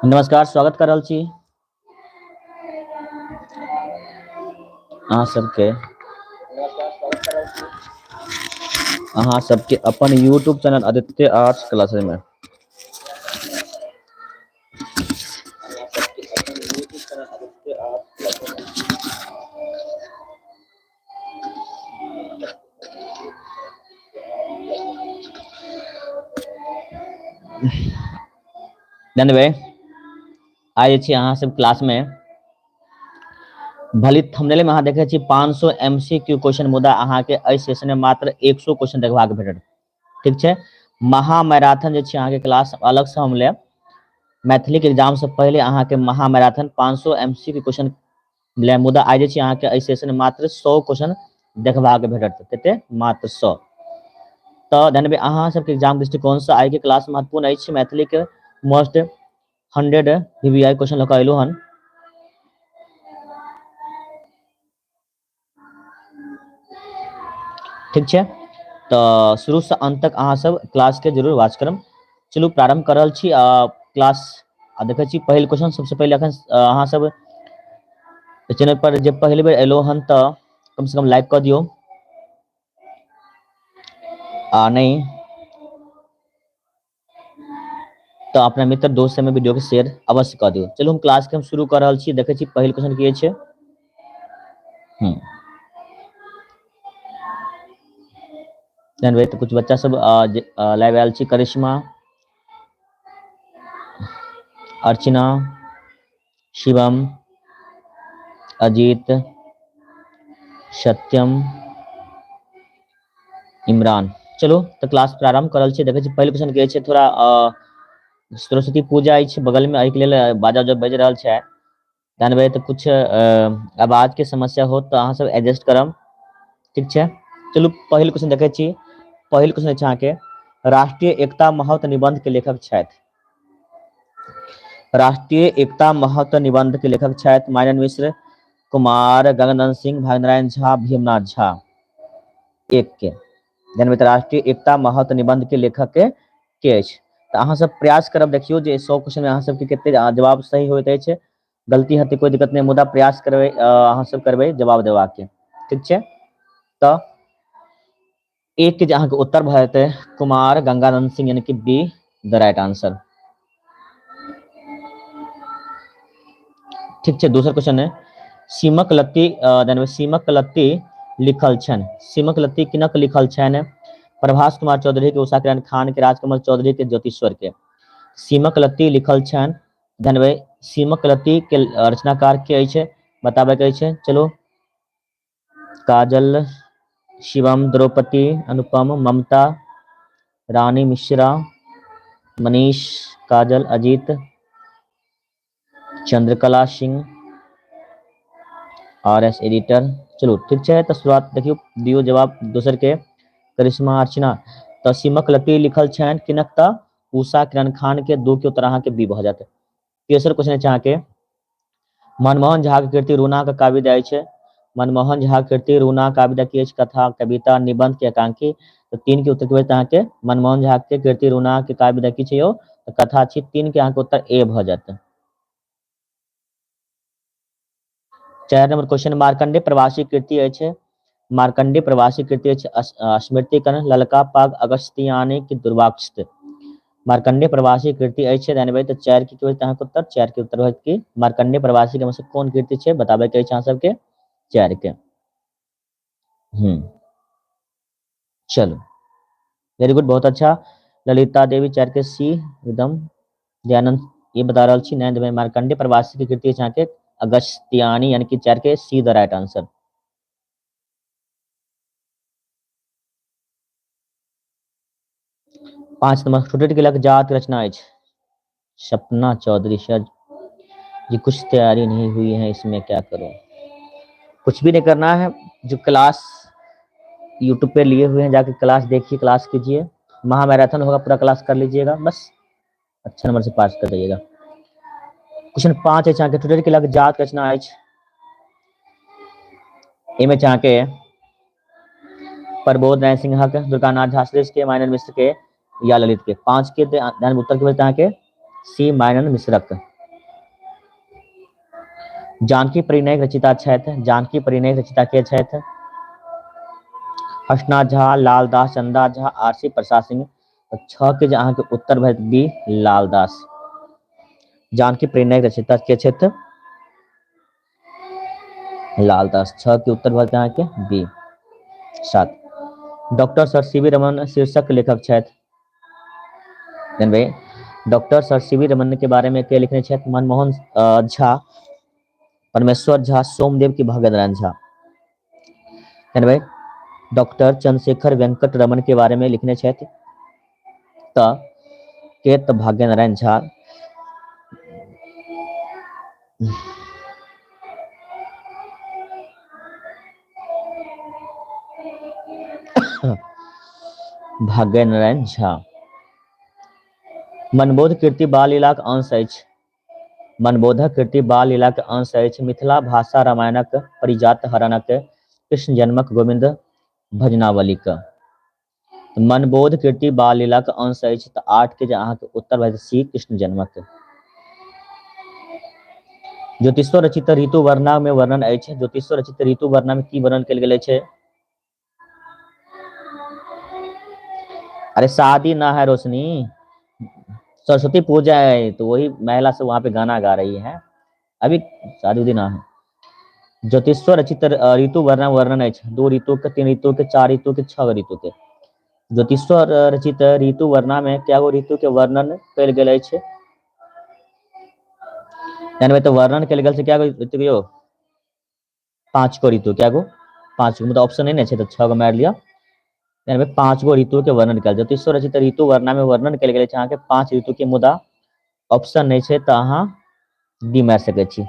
नमस्कार, स्वागत कर रहल छी अहाँ सबके, अहाँ सबके अपन YouTube channel Aditya arts classes में। ध्यान देबै, आइ जे छै अहाँ सब क्लास में भली थंबनेल में अहाँ देखे छी 500 एमसीक्यू क्वेश्चन, मुदा अहाँ के एहि सेशन में मात्र 100 क्वेश्चन देखबाक भेटत। ठीक छै, महामैराथन जे छै अहाँ के क्लास अलग से हम लेब। मैथिली के एग्जाम से पहले अहाँ के महामैराथन 500 एमसीक्यू क्वेश्चन लेब, मुदा आइ जे छै अहाँ के एहि सेशन में मात्र 100 क्वेश्चन देखबाक भेटत। कते? मात्र 100। तऽ ध्यान देबै, अहाँ सबके एग्जाम दृष्टिकोण से आइ के क्लास महत्वपूर्ण अछि। मैथिली के मोस्ट 100 वीवीआई क्वेश्चन लऽ कऽ एलहुँ हन। ठीक छै, तऽ शुरू से अंत तक अहाँ सब क्लास के जरूर वाच करब। चलू प्रारंभ कर रहल छी क्लास। आ देखै छी पहिल क्वेश्चन। सबसे पहिले अखन अहाँ सब चैनल पर जे पहिल बेर एलहुँ हन तऽ कम से कम लाइक कऽ दियौ, आ नहि तऽ अपना मित्र दोस्त सबमे वीडियो के शेयर अवश्य कऽ दियौ। चलू हम क्लास के हम शुरू कऽ रहल छी। देखै छी पहिल क्वेश्चन की अछि। जानबै तऽ कुछ बच्चा सब लाइव आयल छी। करिश्मा, अर्चना, शिवम, अजीत, सत्यम, इमरान। चलू तऽ क्लास प्रारंभ कर रहल छी। देखै छी पहिल क्वेश्चन के छै। थोड़ा सरस्वती पूजा अछि बगल में, एहिके लेल बाजा उजा बाजि रहल छै। जानबै तऽ कुछ आवाज के समस्या हो तऽ अहाँ सब एडजस्ट करब। ठीक छै, चलू पहिल क्वेश्चन देखै छी। पहिल क्वेश्चन अछि अहाँके, राष्ट्रीय एकता महत्व निबंध के लेखक छथि। राष्ट्रीय एकता महत्व निबंध के लेखक छथि माइनन मिश्र, कुमार गंगानंद सिंह, भाग्यनारायण झा, भीमनाथ झा। एक के जानबै तऽ राष्ट्रीय एकता महत्व निबंध के लेखक के अछि। तऽ अहाँ सब प्रयास करब, देखियौ जे 100 क्वेश्चन में अहाँ सबके कते जवाब सही होइत अछि। गलती हेतै कोइ दिक्कत नहि, मुदा प्रयास करबै अहाँ सब करबै जवाब देबाक के। ठीक छै, तऽ एक के जे अहाँके उत्तर भऽ जेतै कुमार गंगानंद सिंह, यानी कि बी द राइट आंसर। ठीक छै, दोसर क्वेश्चन है, सीमक लत्ती, सीमक लत्ती लिखल छनि। सीमक लत्ती किनक लिखल छनि? प्रभास कुमार चौधरी के, उषा किरण खान के, राजकमल चौधरी के, ज्योतिश्वर के। सीमक लत्ती लिखल छनि, जानबै सीमक लत्ती के रचनाकार के अछि, बताबे के अछि। चलू, Kajal, Shivam, Draupadi, Anupam, Mamta, Rani Mishra, Manish, Kajal, Ajit, Chandrakala Singh, R S editor. चलू ठीक छै, तऽ शुरुआत देखियौ, दियौ जवाब दोसर के। करिश्मा, अर्चना। तऽ सीमक लत्ती लिखल छनि किनक? तऽ उषा किरण खान के। दू के उत्तर अहाँके बी भऽ जायत। तेसर क्वेश्चन अछि अहाँके, मनमोहन झा के कृति रूना के काव्य अछि। मनमोहन झा कृति रूना काव्य की अछि? कथा, कविता, निबंध के एकांकी। तऽ तीन के उत्तर की होयत अहाँके? मनमोहन झा के कृति रूना के काव्य की छै यौ? तऽ कथा छी। तीन के अहाँके उत्तर ए भऽ जायत। चारि नंबर क्वेश्चन, मार्कंडे प्रवासी कृति अछि। मार्कंडे प्रवासी कृति अछि स्मृतिकरण, ललका पाग, अगस्तियानी की दुर्वाक्षत। मार्कंडे प्रवासी कृति अछि, जानबै तऽ चारि के की होयत अहाँके उत्तर? चारि के उत्तर होयत कि मार्कंडे प्रवासी के मतलब कोन कृति छै, बताबै के अछि अहाँ सबके चारि के। चलू वेरी गुड, बहुत अच्छा। ललिता देवी चारि के सी, एकदम दयानंद ये बता रहल छी। नैन मार्कंडे प्रवासी के कृति अछि अहाँके अगस्त्यानी, यानी कि चारि के सी द राइट आंसर। पांच नंबर छोटे के जात रचना अछि। सपना चौधरी सर जी, कुछ तैयारी नहीं हुई है इसमें, क्या करूं? कुछ भी नहीं करना है, जो क्लास यूट्यूब पे लिए हुए हैं जाके क्लास देखिए, क्लास कीजिए। महामैराथन होगा, पूरा क्लास कर लीजिएगा, बस अच्छा नंबर से पास कर जाइएगा। क्वेश्चन 5 अछि अहाँके, ट्विटर के लग जात रचना अछि। एहिमे अहाँके प्रबोध नारायण सिंहक, दुर्गानाथ झा श्रेष्ठ के, माइनर मिश्र के या ललित के? 5 के ध्यान उत्तर के अहाँके सी माइनर मिश्रक। जानकी परिणय रचिता छथि, जानकी परिणय रचिता के छथि? हर्षनाथ झा, लालदास, चंदा झा, आर सी प्रसाद सिंह। 6 के जे अहाँके उत्तर भैत बी लालदास। जानकी परिणय रचिता के छथि? लालदास। 6 के उत्तर भैत अहाँके B. 7 doctor sir C V Raman शीर्षक लेखक छथि। Doctor sir C V Raman के बारे में के लिखने छथि? मनमोहन झा, परमेश्वर झा, सोमदेव की भाग्य नारायण झा। भाई डॉक्टर चंद्रशेखर वेंकट रमन के बारे में लिखने छथि त के? त भाग्य नारायण झा। भाग्य नारायण झा। मनबोध कीर्ति बाल लीलाक अंश अछि। मनबोधक कृति बाल लीलाक अंश अछि मिथिला भाषा रामायणक, परिजात हरणक, कृष्ण जन्मक, गोविंद भजनावलीक। मनबोध कृति बाल लीलाक अंश अछि तऽ 8 के जे अहाँके उत्तर भऽ सी कृष्ण जन्मक। ज्योतिश्वर रचित ऋतु वर्णा में वर्णन अछि। ज्योतिश्वर रचित ऋतु वर्णा में की वर्णन कयल गेल अछि? अरे शादी ना है रोशनी, सरस्वती पूजा है तो वही महिला सब वहां पे गाना गा रही है, अभी शादी उदी ना है। ज्योतिश्वर रचित ऋतु वर्णन वर्णन अछि 2 ऋतु के, 3 ऋतु के, 4 ऋतु के, 6 ऋतु के। ज्योतिश्वर रचित ऋतु वर्णा में क्या गो ऋतु के वर्णन कयल गेल अछि? यानी तो वर्णन कयल गेल छै क्या गो ऋतु के? 5 गो ऋतु। क्या गो? 5 गो। मतलब ऑप्शन नहीं ने छै तऽ 6 गो मारि लिअ। यानी 5 गो ऋतु के वर्णन कयल। ज्योतिश्वर रचित ऋतु वर्णा में वर्णन कयल गेल छै अहाँके 5 ऋतु के, मुदा ऑप्शन नहीं छै तऽ अहाँ डी मारि सकै छी।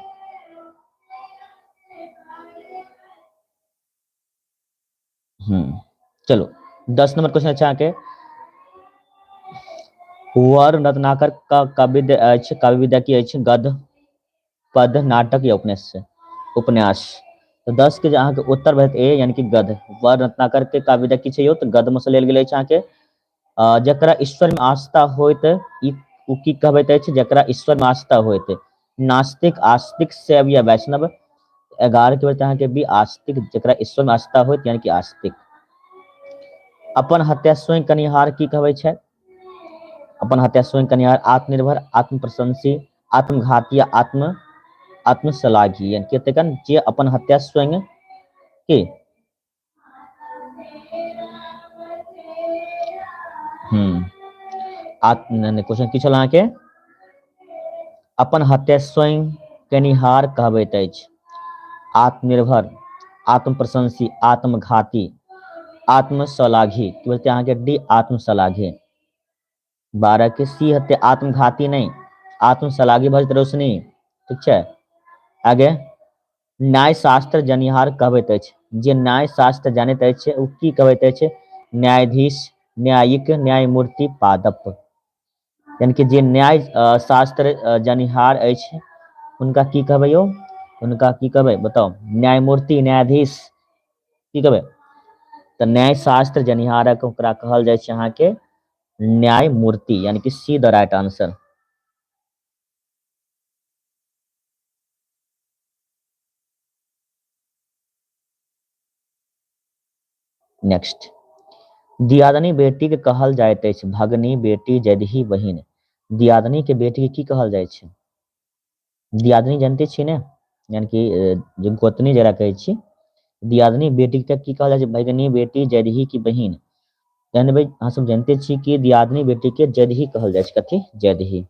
चलो 10 नंबर क्वेश्चन छै अहाँके। वर्ण रत्नाकर का काव्य अछि, काव्य विद्या की अछि? गद्य, पद, नाटक या उपन्यास? उपन्यास। तऽ 10 के जे अहाँके उत्तर भेट ए यानी कि गद्य। वर्ण रत्नाकर के काव्य विद्या की छै यौ? तऽ गद्य में से लेल गेल अछि अहाँके। जकरा ईश्वर में आस्था होइत ई ओ की कहबैत अछि? जकरा ईश्वर में आस्था होइत, नास्तिक, आस्तिक, शैव या वैष्णव? 11 के अहाँके बी आस्तिक, जकरा ईश्वर में आस्था होइत यानी कि आस्तिक। अपन हत्या स्वयं कनिहार की कहबै छै? अपन हत्या स्वयं कनिहार आत्मनिर्भर, आत्मप्रशंसी, आत्मघाती, आत्मश्लाघी। यानी कि तखन जे अपन हत्या स्वयं के आत्म क्वेश्चन की छल अहाँके? अपन हत्या स्वयं कनिहार कहबैत अछि। आत्मनिर्भर, आत्मप्रशंसी, आत्मघाती, आत्मश्लाघी। की बोलते अहाँके? डी आत्मश्लाघी। 12 के सी हते आत्मघाती नहीं, आत्मश्लाघी भजत रोशनी। ठीक छै। आगे न्याय शास्त्र जनिहार कहबैत अछि। जे न्याय शास्त्र जानैत अछि ओ की कहबैत अछि? न्यायाधीश, न्यायिक, न्यायमूर्ति, पादप। यानी कि जे न्याय शास्त्र जनिहार अछि हुनका की कहबै यौ? हुनका की कहबै बताउ? न्यायमूर्ति, न्यायाधीश, की कहबै? तऽ न्याय शास्त्र जनिहारक ओकरा कहल जाइ छै अहाँके न्यायमूर्ति, यानी कि C the right answer. Next, दियादनी बेटी के कहल जाइत अछि भगनी, बेटी, जदही, बहिन। दियादनी के बेटी के की कहल जाइ छै? दियादनी जानते छी ने, यानी कि जे गोतनी जरा कहै छी। दियादनी बेटी के की कहल जाइ छै? भगनी, बेटी, जदही की बहिन। यानी भाई अहाँ सब जानते छी कि दियादनी बेटी के जदही कहल जाइ छै। कथी? जदही।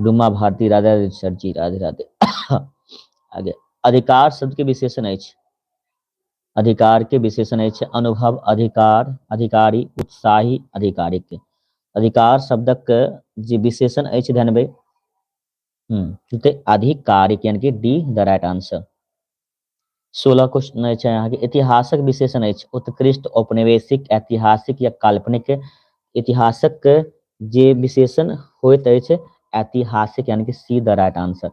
डुमा भारती, राधे राधे सर जी, राधे राधे। आगे अधिकार शब्द के विशेषण अछि। अधिकार के विशेषण अछि अनुभव, अधिकार, अधिकारी, उत्साही, अधिकारिक। अधिकार शब्दक जे विशेषण अछि ध्यान देबै, आधिकारिक, यानी कि D the right answer. 16 question अछि अहाँके। इतिहासक विशेषण अछि उत्कृष्ट, औपनिवेशिक, ऐतिहासिक या काल्पनिक। इतिहासक जे विशेषण होइत अछि ऐतिहासिक, यानी कि सी the right answer.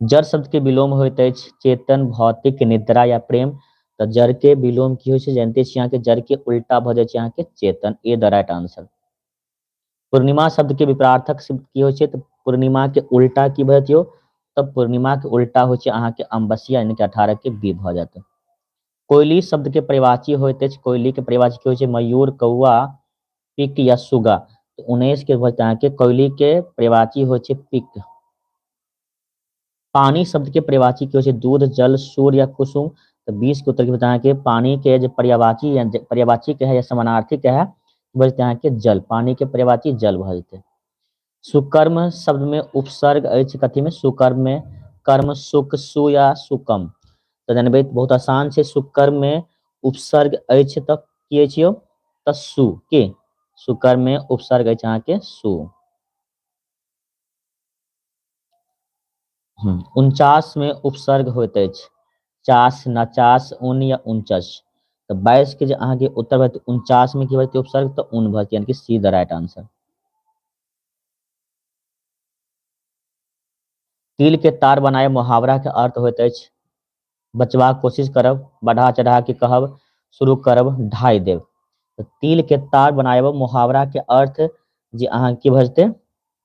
जड़ शब्द के विलोम होइत अछि चेतन, भौतिक, निद्रा या प्रेम। तऽ जड़ के विलोम की होइ छै जानते छी अहाँके, जड़ के उल्टा भऽ जाइ छै अहाँके चेतन। ए the right answer. पूर्णिमा शब्द के विपरार्थक शब्द की होइ छै? तऽ पूर्णिमा के उल्टा की भऽ जेतै? तऽ पूर्णिमा के उल्टा होइ छै अहाँके अम्बसिया, यानी कि 18 के बी भऽ जायत। कोयली शब्द के परिवाची होइत अछि, कोयली के परिवाची की होइ छै? मयूर, कौआ, पिक या सुगा। तऽ 19 के भऽ जेतै अहाँके कोयली के परिवाची होइ छै पिक। पानी शब्द के परिवाची की होइ छै? दूध, जल, सूर्य या कुसुम। तऽ 20 के उत्तर की होतै अहाँके? पानी के जे पर्यावाची या पर्यावाची के है या समानार्थी के है भऽ जेतै अहाँके जल। पानी के पर्यावाची जल भऽ जेतै। सुकर्म शब्द में उपसर्ग अछि कथी में? सुकर्म में कर्म, सुख, सु या सुकम। तऽ जानबै बहुत आसान छै, सुकर्म में उपसर्ग अछि तऽ की अछि यौ? तऽ सु। के सुकर्म में उपसर्ग अछि अहाँके सु। 49 में उपसर्ग होइत अछि चास, नचास, उन या उनचस। तऽ 22 के जे अहाँके उत्तर भऽ 49 में की भऽ जेतै उपसर्ग? तऽ उन भऽ जेतै, यानी कि सी the right answer. तिल के तार बनाय मुहावरा के अर्थ होइत अछि बचबाक कोशिश करब, बढ़ा चढ़ा के कहब, शुरू करब, ढाई देब। तऽ तिल के तार बनायब मुहावरा के अर्थ जे अहाँ की भऽ जेतै?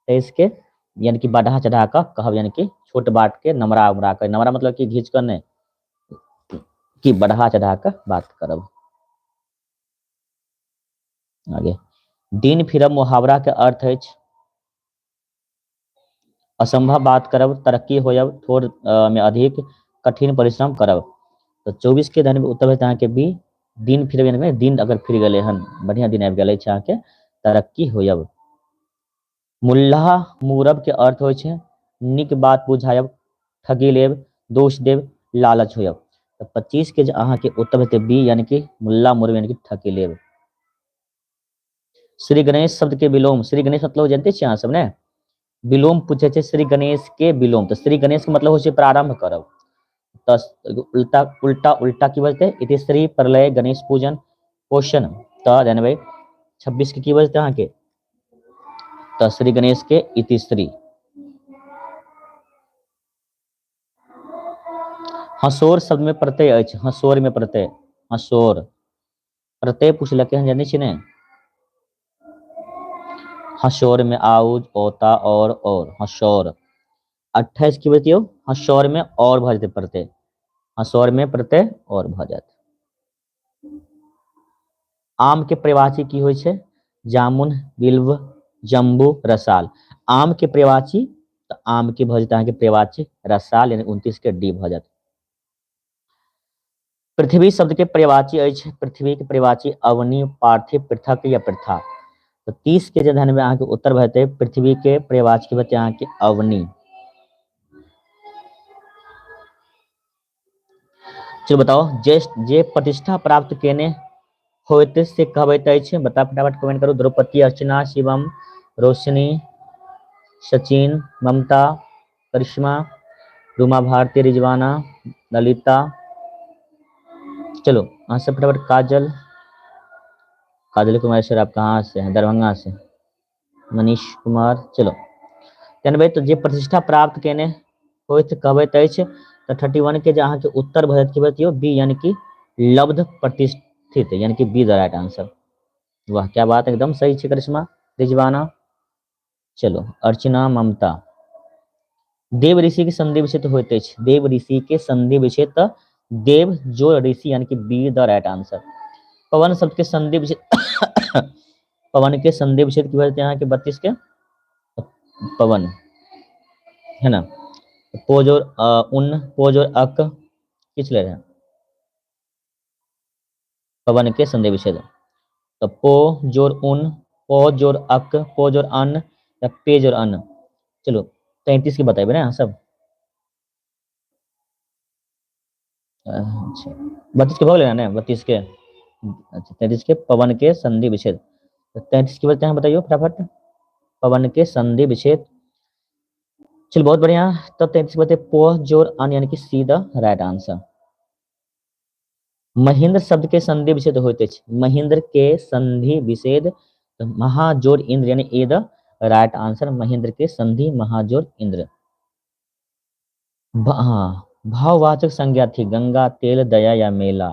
23 के यानी कि बढ़ा चढ़ा कऽ कहब, यानी कि छोट बाट के नमरा उमरा के, नमरा मतलब कि घीच कऽ नहि, कि बढ़ा चढ़ा कऽ बात करब। आगे दिन फिरब मुहावरा के अर्थ अछि असंभव बात करब, तरक्की होयब, थोड़ में अधिक कठिन परिश्रम करब। तऽ 24 के धन उत्तर होयत अहाँके बी, दिन फिरब यानी दिन अगर फिर गेलै हन, बढ़िया दिन आबि गेल अछि अहाँके, तरक्की होयब। मुल्ला मुरब के अर्थ होइ छै नीक बात बुझायब, ठगी लेब, दोष देब, लालच होयब। तऽ 25 के जे अहाँके उत्तर हेतै बी, यानी कि मुल्ला मुरब यानी कि ठकी लेब। श्री गणेश शब्द के विलोम, श्री गणेश मतलब जानते छियै अहाँ सब ने, विलोम पूछे छै श्री गणेश के विलोम, तऽ श्री गणेश के मतलब होइ छै प्रारंभ करब। तऽ उल्टा उल्टा उल्टा की बजतै? इति श्री प्रलय गणेश पूजन पोषण। तऽ जानबै 26 के की बजतै अहाँके? तऽ श्री गणेश के इति श्री। हसोर शब्द में प्रत्यय अछि, हसोर में प्रत्यय, हसोर प्रत्यय पुछलकै हन, जानै छी ने? हसोर में आउज, ओता, और हसोर। 28 की बतियौ? हसोर में और भऽ जेतै प्रत्यय, हसोर में प्रत्यय और भऽ जायत। आम के परिवाची की होइ छै? जामुन, बिल्व, जम्बू, रसाल। आम के परिवाची तऽ आम के भऽ जेतै अहाँके परिवाची रसाल, यानी 29 के डी भऽ जायत। पृथ्वी शब्द के पर्यायवाची अछि, पृथ्वी के पर्यायवाची अवनी, पार्थिव, पृथक या प्रथा। तऽ 30 के जे धन में अहाँके उत्तर भऽ जेतै पृथ्वी के पर्यायवाची के भऽ अहाँके अवनी। चलू बताओ, जे जे प्रतिष्ठा प्राप्त केने होइत से कहबैत अछि, बता फटाफट कमेंट करू। द्रौपदी, अर्चना, शिवम, रोशनी, सचिन, ममता, करिश्मा, रूमा भारती, रिजवाना, ललिता। चलो अहाँ सब फटाफट। काजल, काजल कुमार सर आप कहाँ से हैं? दरभंगा से। मनीष कुमार। चलो जानबै तऽ जे प्रतिष्ठा प्राप्त केने होइत कहबैत अछि, तऽ 31 के जे अहाँके उत्तर भऽ जायत की बतियौ? बी, यानी कि लब्ध प्रतिष्ठित, यानी कि बी the right answer. वाह क्या बात, एकदम सही छै करिश्मा, रिजवाना। चलो अर्चना, ममता। देव ऋषि के संधि विच्छेद होइत अछि, देव ऋषि के संधि विच्छेद तऽ देव जो ऋषि, यानी कि बी the right answer. पवन शब्द के संधि विच्छेद, पवन के संधि विच्छेद की भऽ जेतै अहाँके 32 के? पवन है ना, पोजोर उन, पोजोर अक, किछ ले रहे पवन के संधि विच्छेद। तऽ पो जोर उन, पो जोर अक, पो जोर अन या पे जोर अन। चलो 33 के बतेबे ना अहाँ सब। अच्छा 32 के भऽ गेलै ने, 32 के, अच्छा 33 के पवन के संधि विच्छेद। तऽ 33 के बचते हैं बताइयो फटाफट, पवन के संधि विच्छेद। चलो बहुत बढ़िया, तब 33 के बते पो जोर अन, यानी कि C the right answer. Mahendra शब्द के संधि विच्छेद होइत अछि, महेंद्र के संधि विच्छेद महाजोर इंद्र, यानी ए the right answer, Mahendra के संधि महाजोर इंद्र। हाँ, भाववाचक संज्ञा थी गंगा, तेल, दया या मेला।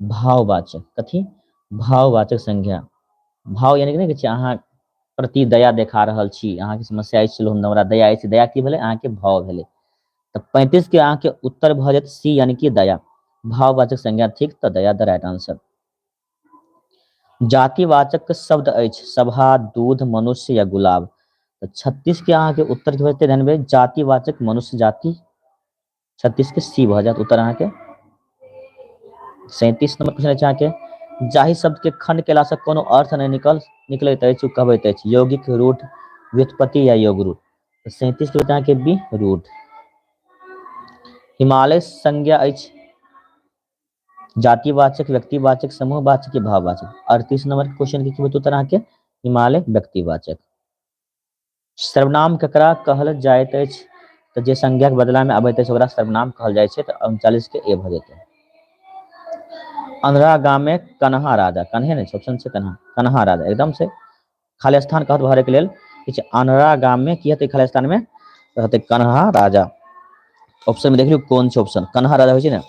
भाववाचक कथी? भाववाचक संज्ञा। भाव यानी कि नहि कहै छै अहाँ प्रति दया देखा रहल छी, अहाँके समस्या अछि, चलू हमरा दया अछि, दया की भेलै? अहाँके भाव भेलै। तऽ 35 के अहाँके उत्तर भऽ जायत सी यानी कि दया। भाववाचक संज्ञा थिक तऽ दया द राइट आंसर। जातिवाचक शब्द अछि सभा, दूध, मनुष्य या गुलाब। तऽ 36 के अहाँके उत्तर की भऽ जेतै? ध्यान जातिवाचक मनुष्य जाति, 36 के सी भऽ जायत उत्तर अहाँके। 37 नंबर क्वेश्चन अछि अहाँके, जाहि शब्द के खंड केलासँ कोनो अर्थ नहि निकलैत अछि ओ कहबैत अछि यौगिक, रूढ़, व्युत्पत्ति या योगरूढ़। तऽ 37 के अहाँके बी रूढ़। हिमालय संज्ञा अछि जातिवाचक, व्यक्तिवाचक, समूहवाचक या भाववाचक। 38 नंबर क्वेश्चन के की होतै उत्तर अहाँके? हिमालय व्यक्तिवाचक। सर्वनाम ककरा कहल जाइत अछि? तऽ जे संज्ञा के बदला में अबैत अछि ओकरा सर्वनाम कहल जाइ छै। तऽ 39 के ए भऽ जेतै। अन्धरा गाम में कन्हा राजा, कन्हे नहि छै, ऑप्शन छै कन्हा, कन्हा राजा एकदम से खाली स्थान कहत भरे के लेल किछु अन्धरा गाम में की हेतै? खाली स्थान में रहतै कन्हा राजा। ऑप्शन में देख लियौ कोन छै ऑप्शन, कन्हा राजा होइ छै ने,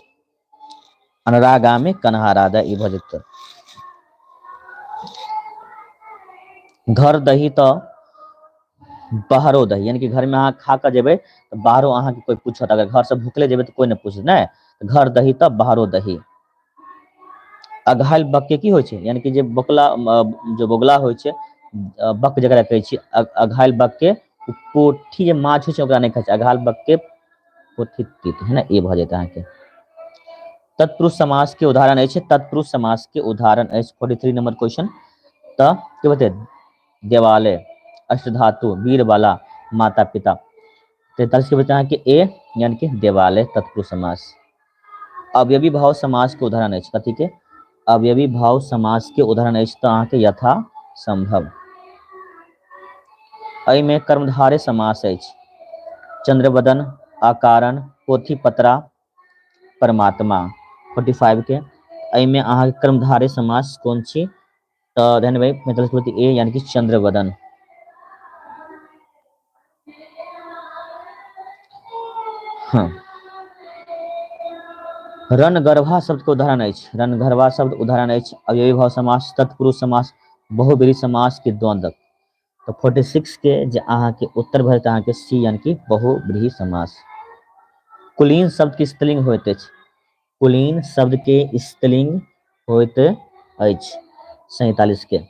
अन्धरा गाम में कन्हा राजा ई भऽ जेतै। घर दही तऽ बाहरो दही, यानी कि घर में अहाँ खा कऽ जेबै तऽ बाहरो अहाँके कोइ पूछत, अगर घर से भूखले जेबै तऽ कोइ नहि पूछत ने। घर दही तऽ बाहरो दही। अघायल बक के की होइ छै? यानी कि जे बकला, जे बोगला होइ छै, बक जकरा कहै छियै, अघायल बक के पोठी जे माछ होइ छै ओकरा नहि खाइ छै। अघायल बक के पोठी तीत है ने, ए भऽ जेतै अहाँके। तत्पुरुष समास के उदाहरण अछि, तत्पुरुष समास के उदाहरण अछि 43 नंबर क्वेश्चन। तऽ की बतै? देवालय, अष्टधातु, वीरबाला, माता पिता। 43 के बतै अहाँके ए यानी कि देवालय तत्पुरुष समास। अवयवी भाव समास के उदाहरण अछि, कथी के? अवयवी भाव समास के उदाहरण अछि तऽ अहाँके यथा संभव। एहिमे कर्मधारय समास अछि, चंद्रवदन, अकारण, पोथी पतरा, परमात्मा। 45 के एहिमे अहाँके कर्मधारय समास कोन छी? तऽ ध्यान देबै 45 के ए यानी कि चंद्रवदन। हाँ, रणगर्भा शब्द के उदाहरण अछि, रणगर्भा शब्द उदाहरण अछि अव्ययी भाव समास, तत्पुरुष समास, बहुव्रीहि समास के द्वंद्व। तऽ 46 के जे अहाँके उत्तर भऽ जेतै अहाँके सी यानी कि बहुव्रीहि समास। कुलीन शब्द के स्त्रीलिंग होइत अछि, कुलीन शब्द के स्त्रीलिंग होइत अछि 47 के।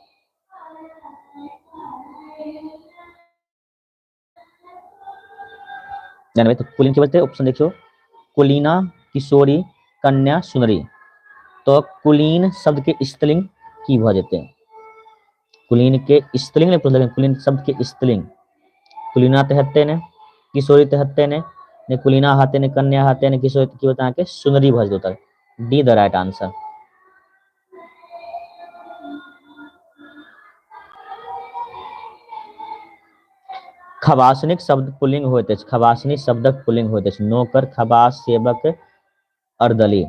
जानबै तऽ कुलीन के बचतै ऑप्शन देखियौ, कुलीना, किशोरी, कन्या, सुनरी। तऽ कुलीन शब्द के स्त्रीलिंग की भऽ जेतै? कुलीन के स्त्रीलिंग नहि पुछलकै, कुलीन शब्द के स्त्रीलिंग। कुलीना तऽ हेतै ने, किशोरी तऽ हेतै ने, ने कुलीना हेतै, ने कन्या हेतै, ने किशोरी, की होतै अहाँके? सुनरी भऽ जेतै उत्तर, डी the right answer. खबासनीक शब्द पुल्लिंग होइत अछि, खबासनी शब्दक पुल्लिंग होइत अछि नौकर, खबास, सेवक, अर्दली।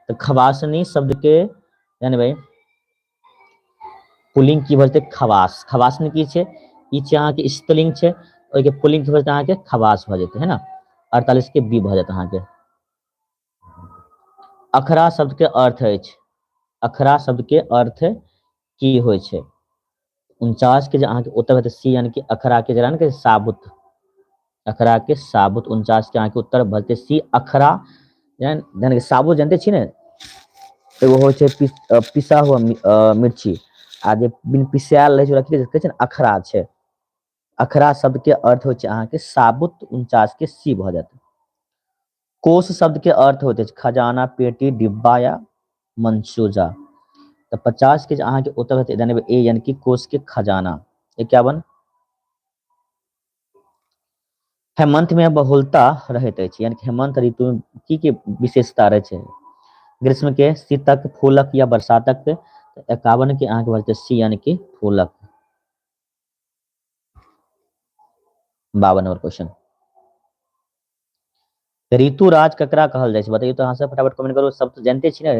तऽ खबासनी शब्द के यानी भाई पुल्लिंग की भऽ जेतै? खबास। खबासनी की छै? ई छै अहाँके स्त्रीलिंग छै, ओहिके पुल्लिंग की भऽ जेतै अहाँके? खबास भऽ जेतै, है ना। 48 के बी भऽ जायत अहाँके। अखरा शब्द के अर्थ अछि, अखरा शब्द के अर्थ की होइ छै? 49 के जे अहाँके उत्तर हेतै सी यानी कि अखरा के जरा ने साबुत, अखरा के साबुत। 49 के अहाँके उत्तर भऽ जेतै सी अखरा, यानी कि साबुत जानते छी ने, एगो होइ छै पिसा हुआ मिर्ची, आ जे बिन पिसायल रहै छै ओकरा की कहै छै ने? अखरा छै। अखरा शब्द के अर्थ होइ छै अहाँके साबुत। 49 के सी भऽ जायत। कोष शब्द के अर्थ होइत अछि खजाना, पेटी, डिब्बा या मंसूजा। तऽ 50 के जे अहाँके उत्तर हेतै यानी ए यानी कि कोष के खजाना। 51 हेमंत में बहुलता रहैत अछि, यानी कि हेमंत ऋतु में की की विशेषता रहै छै? ग्रीष्म के, शीतक, फूलक या बरसातक। तऽ 51 के अहाँके भऽ जेतै सी यानी कि फूलक। 52 नंबर क्वेश्चन, ऋतुराज ककरा कहल जाइ छै? बतैयौ तऽ अहाँ सब फटाफट कमेंट करू, सब तऽ जानते छी ने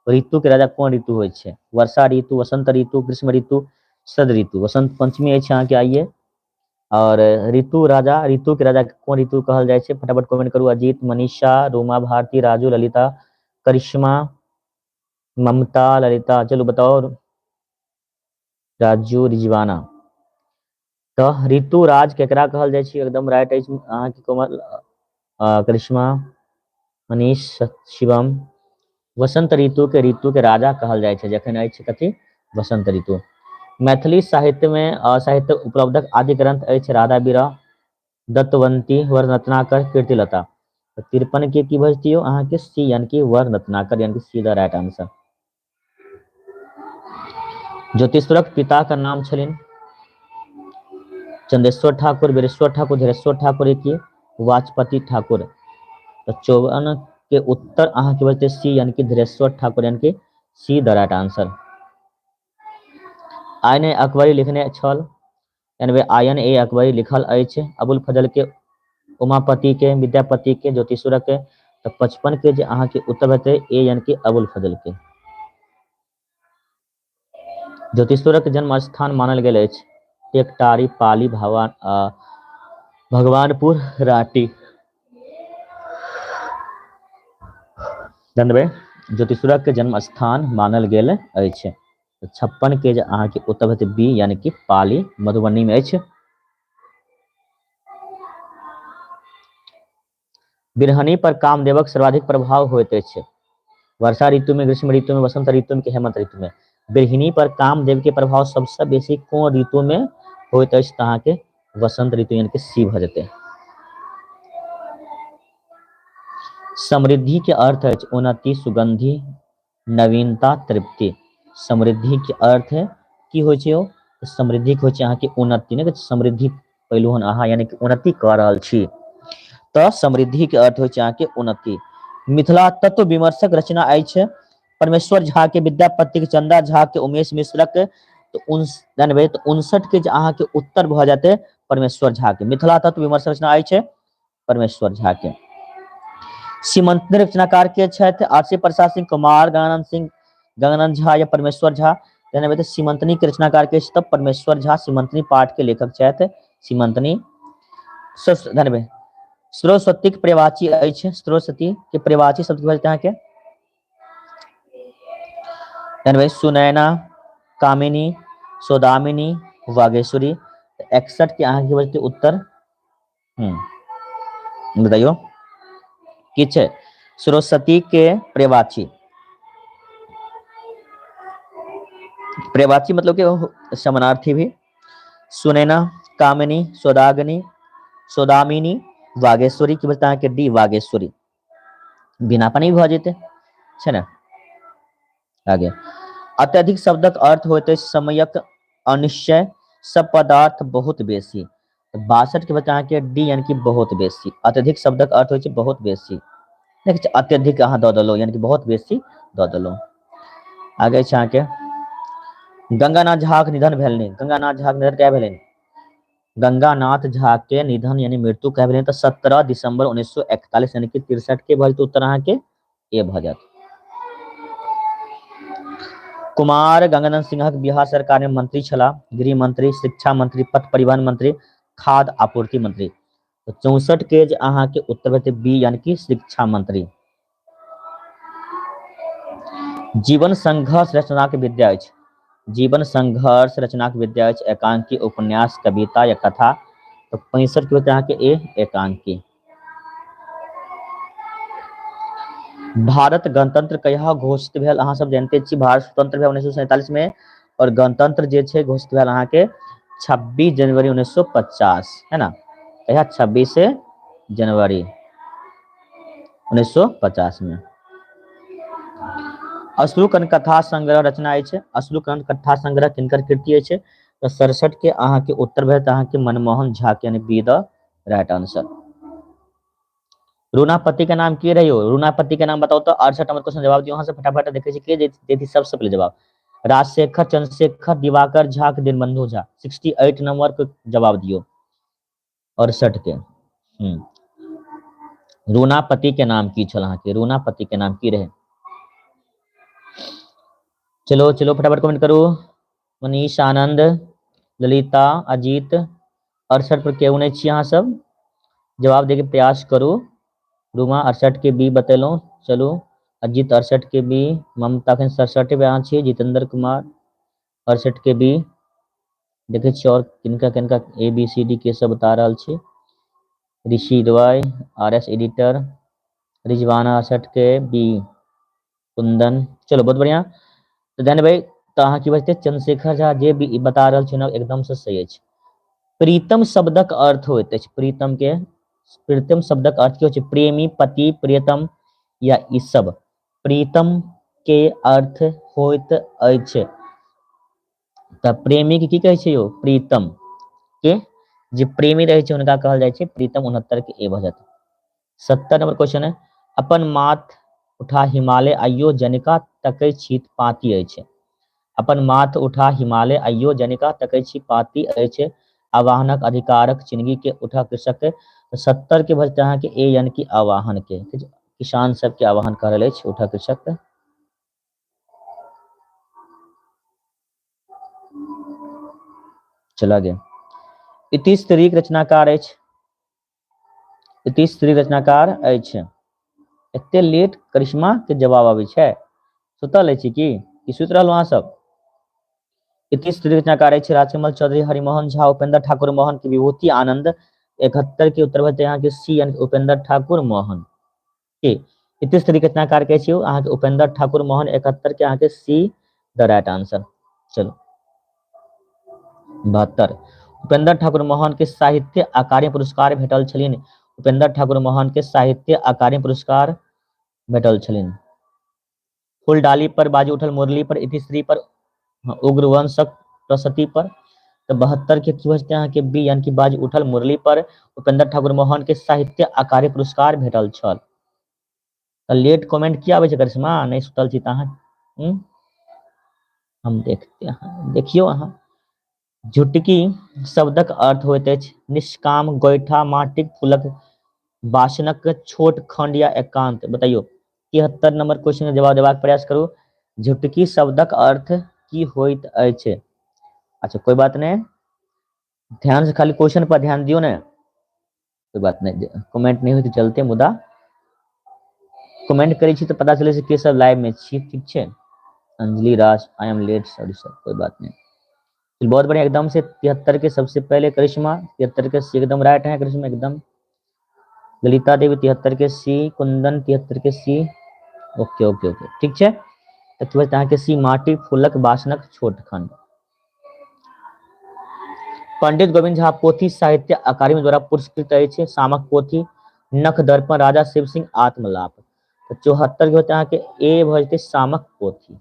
ऋतु के राजा कोन ऋतु होइ छै? वर्षा ऋतु, वसंत ऋतु, ग्रीष्म ऋतु, शरद ऋतु। वसंत पंचमी अछि अहाँके आइये, और ऋतु राजा, ऋतु के राजा कोन ऋतु कहल जाइ छै? फटाफट कमेंट करू। अजीत, मनीषा, रूमा भारती, राजू, ललिता, करिश्मा, ममता, ललिता, चलू बताओ। राजू, रिजवाना। तऽ ऋतु राज केकरा कहल जाइ छै? एकदम राइट अछि अहाँके कोमल, करिश्मा, मनीष, शिवम। वसंत ऋतु के राजा कहल जाइ छै जखन अछि कथी? वसंत ऋतु। मैथिली साहित्य में साहित्य उपलब्धक आदि ग्रंथ अछि राधा विरह, दत्तवंती, वर्णरत्नाकर, कीर्तिलता। तऽ 53 के की भऽ जेतै अहाँके? सी, यानी कि वर्णरत्नाकर, यानी कि सी the right answer. ज्योतिश्वरक पिता का नाम छलनि चंदेश्वर ठाकुर, वीरेश्वर ठाकुर, धीरेश्वर ठाकुर, की वाचपति ठाकुर। तऽ 54 के उत्तर अहाँके बचतै सी, यानी कि धीरेश्वर ठाकुर, यानी कि C the right answer. I N A Akbari लिखने छल, यानी I N A Akbari लिखल अछि अबुल फजल के, उमापति के, विद्यापति के, ज्योतिश्वर के। तऽ 55 के जे अहाँके उत्तर हेतै ए, यानी कि अबुल फजल के। ज्योतिश्वरक जन्म स्थान मानल गेल अछि टेकटारी, पाली, भगवानपुर, रांटी। जानबै ज्योतिश्वरक के जन्म स्थान मानल गेल अछि। 56 के जे अहाँके उत्तर हेतै बी, यानी कि पाली, मधुबनी में अछि। बिरहनी पर कामदेवक सर्वाधिक प्रभाव होइत अछि वर्षा ऋतु में, ग्रीष्म ऋतु में, वसंत ऋतु में कि हेमंत ऋतु में? बिरहिनी पर कामदेव के प्रभाव सबसे बेसी कोन ऋतु में होइत अछि? तऽ अहाँके वसंत ऋतु, यानी कि सी भऽ जेतै। समृद्धि के अर्थ अछि उन्नति, सुगंधि, नवीनता, तृप्ति। समृद्धि के अर्थ की होइ छै यौ? समृद्धि होइ छै अहाँके उन्नति, नहि समृद्धि पहिलु हन अहाँ, यानी कि उन्नति कऽ रहल छी, तऽ समृद्धि के अर्थ होइ छै अहाँके उन्नति। मिथिला तत्व विमर्शक रचना अछि परमेश्वर झा के, विद्यापति के, चंदा झा के, उमेश मिश्रक। तऽ जानबै तऽ 59 के जे अहाँके उत्तर भऽ जेतै परमेश्वर झा के। मिथिला तत्व विमर्शक रचना अछि परमेश्वर झा के। सीमंत रचनाकार के छथि? आरसी प्रसाद सिंह, कुमार गंगानंद सिंह, गंगानंद झा या परमेश्वर झा। जानबै तऽ सीमंतनी के रचनाकार के तब परमेश्वर झा सीमंतनी पाठ के लेखक छथि। सीमंतनी जानबै सरस्वतीक पर्यायवाची अछि। सरस्वती के पर्यायवाची शब्द की बजते अहाँके? जानबै सुनैना, कामिनी, सौदामिनी, वागेश्वरी। 61 के अहाँके बजते उत्तर बताइयो की छै सरस्वती के पर्यायवाची? पर्यायवाची मतलब कि समानार्थी भी। सुनैना, कामिनी, सौदागनी, सौदामिनी, वागेश्वरी की बजते अहाँके डी, वागेश्वरी। बिना पानी भऽ जेतै छै ने। आगे अत्यधिक शब्दक अर्थ होइत अछि समयक अनिश्चय, सब पदार्थ, बहुत बेसी। 62 के बच्चा अहाँके डी, यानी कि बहुत बेसी। अत्यधिक शब्दक अर्थ होइ छै बहुत बेसी, देखै छियै अत्यधिक अहाँ दऽ देलहुँ, यानी कि बहुत बेसी दऽ देलहुँ। आगे छै अहाँके गंगानाथ झाक निधन भेलनि। गंगानाथ झाक निधन कहिया भेलनि? गंगानाथ झा के निधन यानी मृत्यु कहिया भेलनि? तऽ 17 दिसंबर 1941, यानी कि 63 के भऽ जेतै उत्तर अहाँके ए भऽ जायत। कुमार गंगानंद सिंहक बिहार सरकार में मंत्री छलाह, गृह मंत्री, शिक्षा मंत्री, पथ परिवहन मंत्री, खाद्य आपूर्ति मंत्री। तऽ 64 के जे अहाँके उत्तर भेटै बी, यानी कि शिक्षा मंत्री। जीवन संघर्ष रचनाक विद्या अछि। जीवन संघर्ष रचनाक विद्या अछि एकांकी, उपन्यास, कविता या कथा। तऽ 65 के अहाँके ए, एकांकी। भारत गणतंत्र कहिया घोषित भेल? अहाँ सब जानते छी भारत स्वतंत्र भेल 1947 में और गणतंत्र जे छै घोषित भेल अहाँके 26 जनवरी 1950, है ना? कहिया? 26 जनवरी 1950 में। अश्रुकण कथा संग्रह रचना अछि। अश्रुकण कथा संग्रह किनकर कृति अछि? तऽ 67 के अहाँके उत्तर भेल अहाँके मनमोहन झा के, यानी बी the right answer. रूनापति के नाम की रहियो? रूनापति के नाम बताओ तो 68 नंबर क्वेश्चन जवाब दियो अहाँ से फटाफट। देखै छी के देती सबसे पहले जवाब। राजशेखर, चंद्रशेखर, दिवाकर झा के दीनबंधु झा। 68 नंबर के जवाब दियो, 68 के। रूनापति के नाम की छल अहाँके? रूनापति के नाम की रहे? चलो चलो फटाफट कमेंट करू। मनीष, आनंद, ललिता, अजीत, 68 पर केओ नहि छी अहाँ सब, जवाब देके प्रयास करू। रूमा 68 के बी बतेलहुँ। चलू अजीत 68 के बी, ममता अखन 67 पे अहाँ छी, जितेंद्र कुमार 68 के बी। देखै छी और किनका किनका ए बी सी डी के सब बता रहल छी। Rishi Roy, R S editor, Rizwana 68 के बी, कुंदन। चलो बहुत बढ़िया। तऽ ध्यान देबै तऽ अहाँ की बजतै, चंद्रशेखर झा जे भी बता रहल छी एकदम से सही अछि। प्रीतम शब्दक अर्थ होइत अछि, प्रीतम के, प्रीतम शब्दक अर्थ की होइ छै? प्रेमी, पति, प्रियतम या ई सब। प्रीतम के अर्थ होइत अछि, तऽ प्रेमी के की कहै छै यौ? प्रीतम के जे प्रेमी रहै छै हुनका कहल जाइ छै प्रीतम। 69 के ए भऽ जायत। 70 नंबर क्वेश्चन है, अपन माथ उठा हिमालय आइयो जनिका तकै छी पाती अछि। अपन माथ उठा हिमालय आइयो जनिका तकै छी पाती अछि, आवाहनक अधिकारक चिन्हगी के उठा कृषक के। 70 के भऽ जेतै अहाँके ए, यानी कि आवाहन के, किसान सबके आवाहन कऽ रहल अछि उठा कृषक। चला गया। इति स्त्रीक रचनाकार अछि, इति स्त्री रचनाकार अछि। एते लेट करिश्मा के जवाब आबै छै, सुतल अछि की? की सुति रहलहुँ अहाँ सब? इति स्त्री रचनाकार अछि राजकमल चौधरी, हरिमोहन झा, उपेंद्र ठाकुर मोहन की विभूति आनंद। 71 के उत्तर भऽ अहाँके सी, यानी उपेंद्र ठाकुर मोहन के। इति स्त्री रचनाकार के छी अहाँके उपेंद्र ठाकुर मोहन। 71 के अहाँके सी द राइट आंसर। चलू 72, उपेंद्र ठाकुर मोहन के साहित्य अकादमी पुरस्कार भेटल छलनि। उपेंद्र ठाकुर मोहन के साहित्य अकादमी पुरस्कार भेटल छलनि। फूलडाली पर, बाजी उठल मुरली पर, इतिश्री पर, उग्रवंशक प्रसति पर। तऽ 72 के की भऽ जेतै अहाँके बी, यानी कि बाजी उठल मुरली पर उपेंद्र ठाकुर मोहन के साहित्य अकादमी पुरस्कार भेटल छल। तऽ लेट कमेंट किया आबै छै करिश्मा? नहि सुतल छी तऽ अहाँ? हम देखते हैं, देखियौ अहाँ। झुटकी शब्दक अर्थ होइत अछि निष्काम, गोइठा, माटिक फूलक बासनक छोट खंड या एकांत। बताइयो 73 नंबर क्वेश्चन के जवाब देबाक प्रयास करू। झुटकी शब्दक अर्थ की होइत अछि? अच्छा कोई बात नहीं, ध्यान से खाली क्वेश्चन पर ध्यान दियौ ने, कोई बात नहीं, कमेंट नहीं होइत चलते, मुदा कमेंट करै छी तऽ पता चलै छै के सब लाइव में छी। ठीक छै, Anjali Raj, I am late, sorry sir, कोई बात नहीं। बहुत बढ़िया, एकदम से 73 के सबसे पहले करिश्मा, 73 के सी एकदम राइट है करिश्मा एकदम। ललिता देवी 73 के सी, कुंदन 73 के सी, ओके ओके ओके ठीक छै। तऽ की बजतै अहाँके सी, माटि फूलक बासनक छोट खंड। पंडित गोविंद झा पोथी साहित्य अकादमी द्वारा पुरस्कृत अछि सामक पोथी, नख दर्पण, राजा शिव सिंह, आत्मलाप। तऽ 74 के होतै अहाँके ए भऽ जेतै सामक पोथी।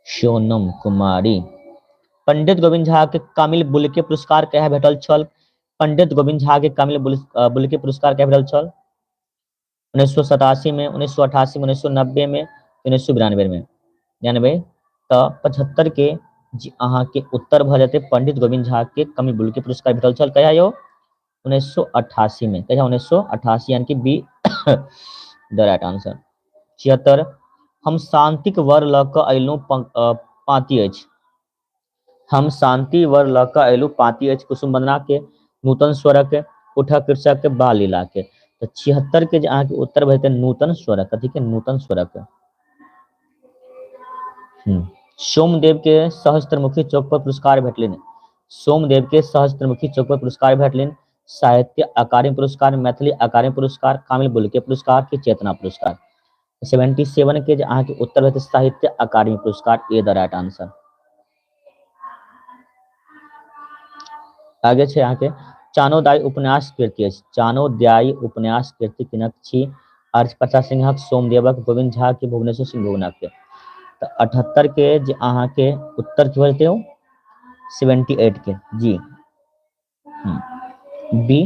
सोनम कुमारी। पंडित गोविंद झा के कामिल बुलके पुरस्कार कहिया भेटल छल? पंडित गोविंद झा के कामिल बुलके पुरस्कार कहिया भेटल छल? 1987 में, 1988 में, 1990 में, 1992 में। जानबै तऽ 75 के जे अहाँके उत्तर भऽ जेतै पंडित गोविंद झा के कामिल बुलके पुरस्कार भेटल छल कहिया यौ? 1988 में। कहिया? 1988, यानी कि बी द राइट आंसर। 76, हम शांतिक वर लऽ कऽ अयलहुँ पाँति अछि। हम शांति वर लऽ कऽ अयलहुँ पाँति अछि कुसुम वंदना के, नूतन स्वरक, उठक कृषक के, बाल लीला के। तऽ 76 के जे अहाँके उत्तर भऽ जेतै नूतन स्वरक। कथी के? नूतन स्वरक। सोमदेव के सहस्त्रमुखी चौक पर पुरस्कार भेटलनि। सोमदेव के सहस्त्रमुखी चौक पर पुरस्कार भेटलनि। साहित्य अकादमी पुरस्कार, मैथिली अकादमी पुरस्कार, कामिल बुलके पुरस्कार की चेतना पुरस्कार। 77 के जे अहाँके उत्तर हेतै साहित्य अकादमी पुरस्कार, ए द राइट आंसर। आगे छै अहाँके चानोदाई उपन्यास कृति अछि। चानोदाई उपन्यास कृति किनक छी? आर्य प्रसाद सिंहक, सोमदेवक, गोविंद झा के, भुवनेश्वर सिंह भुवनक के। तऽ 78 के जे अहाँके उत्तर की भऽ जेतै 78 के जी बी।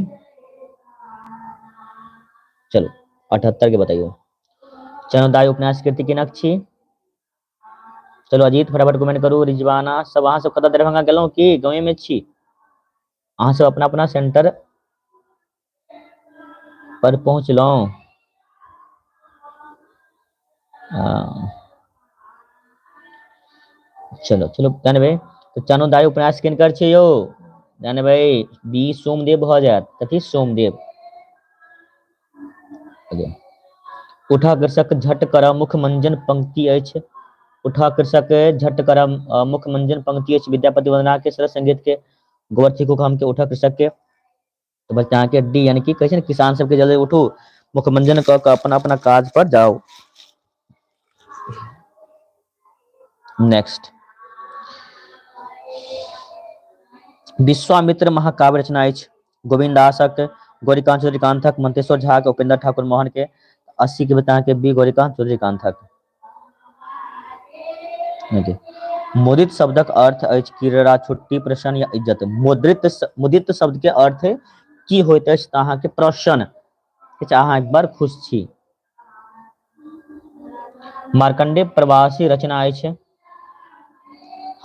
चलो 78 के बताइयो। चानोदाई उपन्यास कृति किनक छी? चलो अजीत फटाफट कमेंट करू। रिजवाना सब, अहाँ सब कतऽ दरभंगा गेलहुँ की गाँवे में छी? अहाँ सब अपना अपना सेंटर पर पहुँचलहुँ? चलो चलो जानबे तऽ चानोदाइ उपन्यास किनकर छै यौ? जानबै बी सोमदेव भऽ जायत। कथी? सोमदेव। उठा कृषक झट कर मुख मंजन पंक्ति अछि। उठा कृषक झट कर मुख मंजन पंक्ति अछि विद्यापति वंदना के, सरस संगीत के, गोबर हम के, उठा कृषक के। तऽ बच्चा अहाँके डी, यानी कि कहै छै ने किसान सबके जल्दी उठू, मुखमंजन कऽ कऽ अपना अपना काज पर जाउ। नेक्स्ट, विश्वामित्र महाकाव्य रचना अछि गोविन्द दासक, गौरीकांत चौधरीकांतक, मंतेश्वर झा के, उपेंद्र ठाकुर मोहन के। 80 के अहाँके बी गौरीकांत चौधरीकांतक। मुदित शब्दक अर्थ अछि क्रीड़ा, छुट्टी, प्रसन्न या इज्जत। मुद्रित मुदित शब्द के अर्थ की होइत अछि? तऽ अहाँके प्रसन्न, ठीक छै, अहाँ बड़ खुश छी। मार्कंडे प्रवासी रचना अछि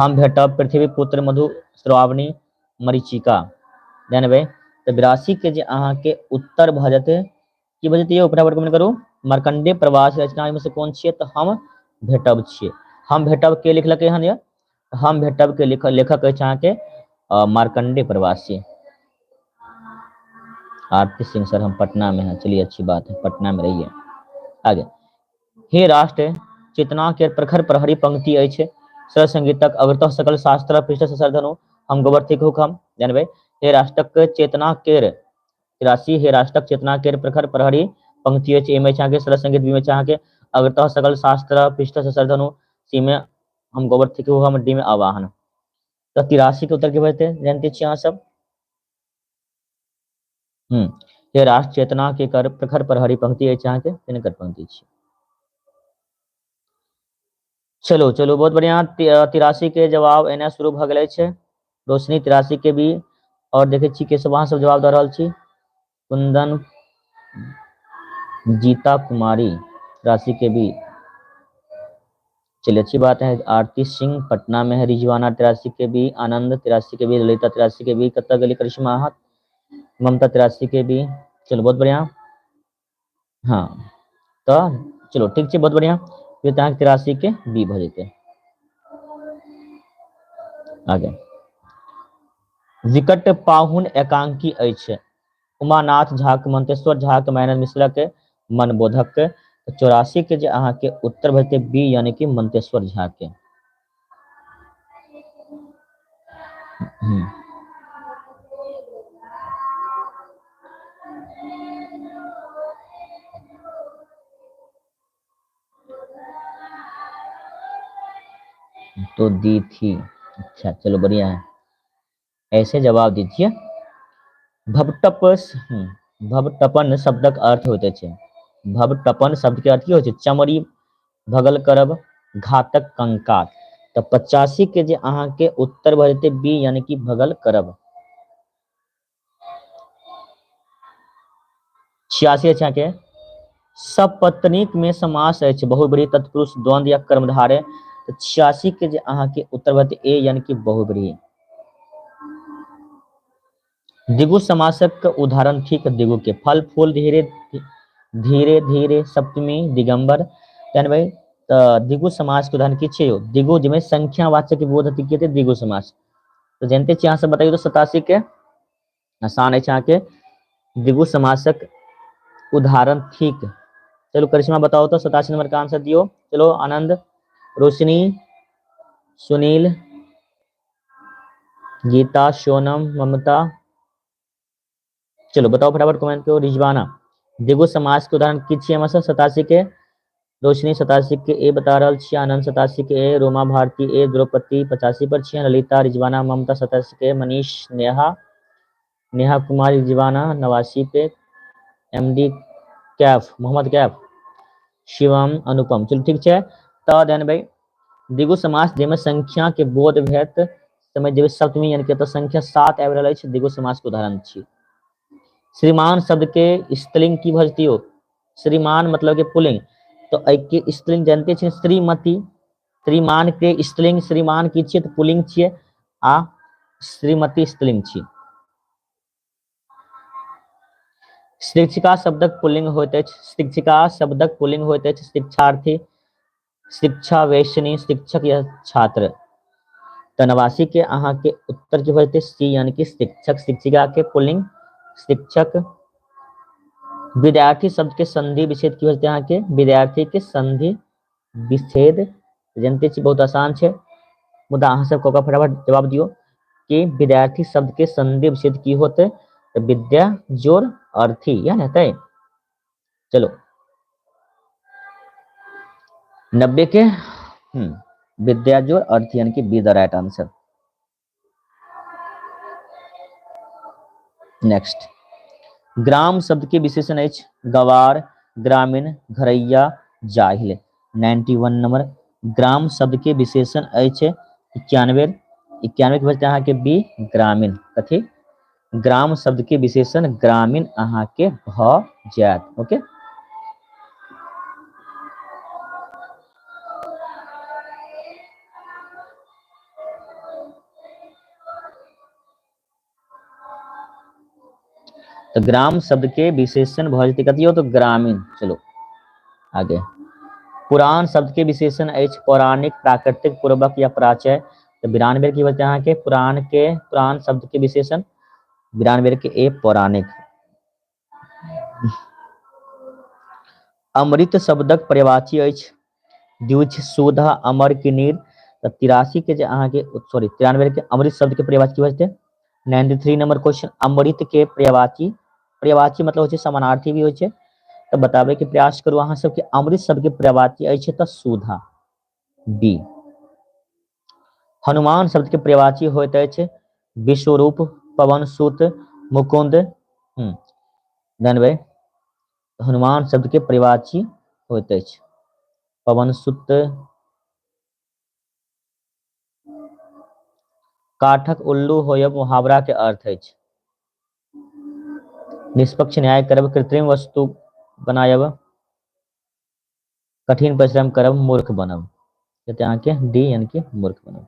हम भेटब, पृथ्वी पुत्र, मधु श्रावणी, मरीचिका। जानबै तऽ 82 के जे अहाँके उत्तर भऽ जेतै की भऽ जेतै यौ? फटाफट कमेंट करू। मार्कंडे प्रवासी रचना एहिमे से कोन छियै? तऽ हम भेटब छियै। हम भेटब के लिखलकै हन यौ? हम भेटब के लेखक अछि अहाँके मार्कंडे प्रवासी। आरती सिंह सर हम पटना में हैं, चलिए अच्छी बात है, पटना में रहिए। आगे, हे राष्ट्र चेतना के प्रखर प्रहरी पंक्ति अछि सर संगीतक, अग्रतः सकल शास्त्र पृष्ठ सरधनु, हम गोबर थिक हम। जानबै हे राष्ट्रक चेतना केर 83, हे राष्ट्रक चेतना केर प्रखर प्रहरी पंक्ति अछि, एमे अहाँके सरस संगीत, बी में अहाँके अग्रतः सकल शास्त्र पृष्ठ सरधनु, सी में हम गोबर थिक हम, डी में आवाहन। तऽ 83 के उत्तर की भऽ जानते छी अहाँ सब? हे राष्ट्र चेतना के कर प्रखर प्रहरी पंक्ति अछि अहाँके किनकर पंक्ति छी? चलो चलो बहुत बढ़िया, 83 के जवाब एना शुरू भऽ गेल अछि। रोशनी 83 के भी, और देखे छी के सब अहाँ सब जवाब दऽ रहल छी। कुंदन, गीता कुमारी 83 के भी, चलिए अच्छी बात है। आरती सिंह पटना में है, रिजवाना 83 के भी, आनंद 83 के भी, ललिता 83 के भी, कतऽ गेली करिश्मा अहाँ, ममता 83 के भी, चलो बहुत बढ़िया। हाँ तऽ चलो ठीक छै, बहुत बढ़िया, फिर अहाँके 83 के बी भऽ जेतै। आगे, विकट पाहुन एकांकी अछि उमानाथ झाक, मंतेश्वर झाक, मायानंद मिश्रा के, मनबोधक के। 84 के जे अहाँके उत्तर भऽ जेतै बी, यानी कि मंतेश्वर झा के। तो दी थी, अच्छा चलो बढ़िया है, ऐसे जवाब दीजिए। भवटप भवटपन शब्दक अर्थ होइत अछि, भवटपन शब्द के अर्थ की होइ छै? चमड़ी भगल करब, घातक कंकाल। तऽ 85 के जे अहाँके उत्तर भऽ जेतै बी, यानी कि भगल करब। 86 अछि अहाँके सपत्नीक में समास अछि बहुव्रीहि, तत्पुरुष, द्वंद्व या कर्मधारय। तऽ 86 के जे अहाँके उत्तर भऽ जेतै ए, यानी कि बहुव्रीहि। द्विगु समासक उदाहरण ठीक द्विगु के फल फूल धीरे धीरे धीरे सप्तमी दिगंबर। जानबै तऽ द्विगु समास के उदाहरण की छै यौ? द्विगु जिसमें संख्यावाचक बोध होतै की हेतै? द्विगु समास। तऽ जानते छी अहाँ सब, बताइयो तऽ 87 के आसान अछि अहाँके द्विगु समासक उदाहरण ठीक। चलो करिश्मा बताओ तो 87 नंबर का आंसर दियो। चलो आनंद, रोशनी, सुनील, गीता, सोनम, ममता, चलो बताओ फटाफट कमेंट करो। रिजवाना, द्विगु समास के उदाहरण की छियै हमरा सब? 87 के रोशनी 87 के ए बता रहल छी, आनंद 87 के ए, रोमा भारती ए, द्रौपदी 85 पर छियै, ललिता, रिजवाना, ममता 87 के, मनीष, नेहा, नेहा कुमारी, रिजवाना 89 पे, एम डी कैफ, मोहम्मद कैफ, शिवम, अनुपम। चलू ठीक छै, तऽ ध्यान भाई द्विगु समास जाहिमे संख्या के बोध भेट समय जेबै सप्तमी, यानी कि एतऽ संख्या 7 आबि रहल अछि, द्विगु समास के उदाहरण छी। श्रीमान शब्द के स्त्रीलिंग की भऽ जेतै यौ? श्रीमान मतलब के पुल्लिंग, तऽ एहि के स्त्रीलिंग जानते छियै श्रीमती। श्रीमान के स्त्रीलिंग श्रीमान की छियै? तऽ पुल्लिंग छियै, आ श्रीमती स्त्रीलिंग छियै। शिक्षिका शब्दक पुल्लिंग होइत अछि, शिक्षिका शब्दक पुल्लिंग होइत अछि शिक्षार्थी, शिक्षा वैश्यनी, शिक्षक या छात्र। तऽ 89 के अहाँके उत्तर की भऽ जेतै सी, यानी कि शिक्षक शिक्षिका के पुल्लिंग शिक्षक। विद्यार्थी शब्द के संधि विच्छेद की भऽ जेतै अहाँके? विद्यार्थी के संधि विच्छेद जानते छी, बहुत आसान छै, मुदा अहाँ सब कऽ फटाफट जवाब दियौ कि विद्यार्थी शब्द के संधि विच्छेद की होतै? तऽ विद्या जोड़ अर्थी, यह ने हेतै। चलो 90 के विद्या जोड़ अर्थी, यानी कि be the right answer. Next, ग्राम शब्द के विशेषण अछि गवार, ग्रामीण, घरैया, जाहिल। 91 नंबर, ग्राम शब्द के विशेषण अछि 91, 91 के बचते अहाँके बी ग्रामीण। कथी? ग्राम शब्द के विशेषण ग्रामीण अहाँके भऽ जायत। ओके, तऽ ग्राम शब्द के विशेषण भऽ जेतै कथी हो? तऽ ग्रामीण। चलो आगे, पुराण शब्द के विशेषण अछि पौराणिक, प्राकृतिक, पूर्वक या प्राचय। तऽ 92 की बचतै अहाँके? पुराण के, पुराण शब्द के विशेषण 92 के ए पौराणिक। अमृत शब्दक पर्यायवाची अछि द्विज, सुधा, अमर की नीर। तऽ 83 के जे अहाँके, सॉरी 93 के अमृत शब्द के पर्यायवाची की भऽ जेतै? 93 नंबर क्वेश्चन, अमृत के पर्यायवाची, पर्यायवाची मतलब होइ छै समानार्थी भी होइ छै, तऽ बताबै के प्रयास करू अहाँ सबके अमृत शब्द के पर्यायवाची अछि तऽ सुधा, बी। हनुमान शब्द के पर्यायवाची होइत अछि विश्वरूप, पवन सुत, मुकुंद। जानबै हनुमान शब्द के पर्यायवाची होइत अछि पवन सुत। काठक उल्लू होयब मुहावरा के अर्थ अछि निष्पक्ष न्याय करब, कृत्रिम वस्तु बनायब, कठिन परिश्रम करब, मूर्ख बनब। अहाँके डी, यानी कि मूर्ख बनब।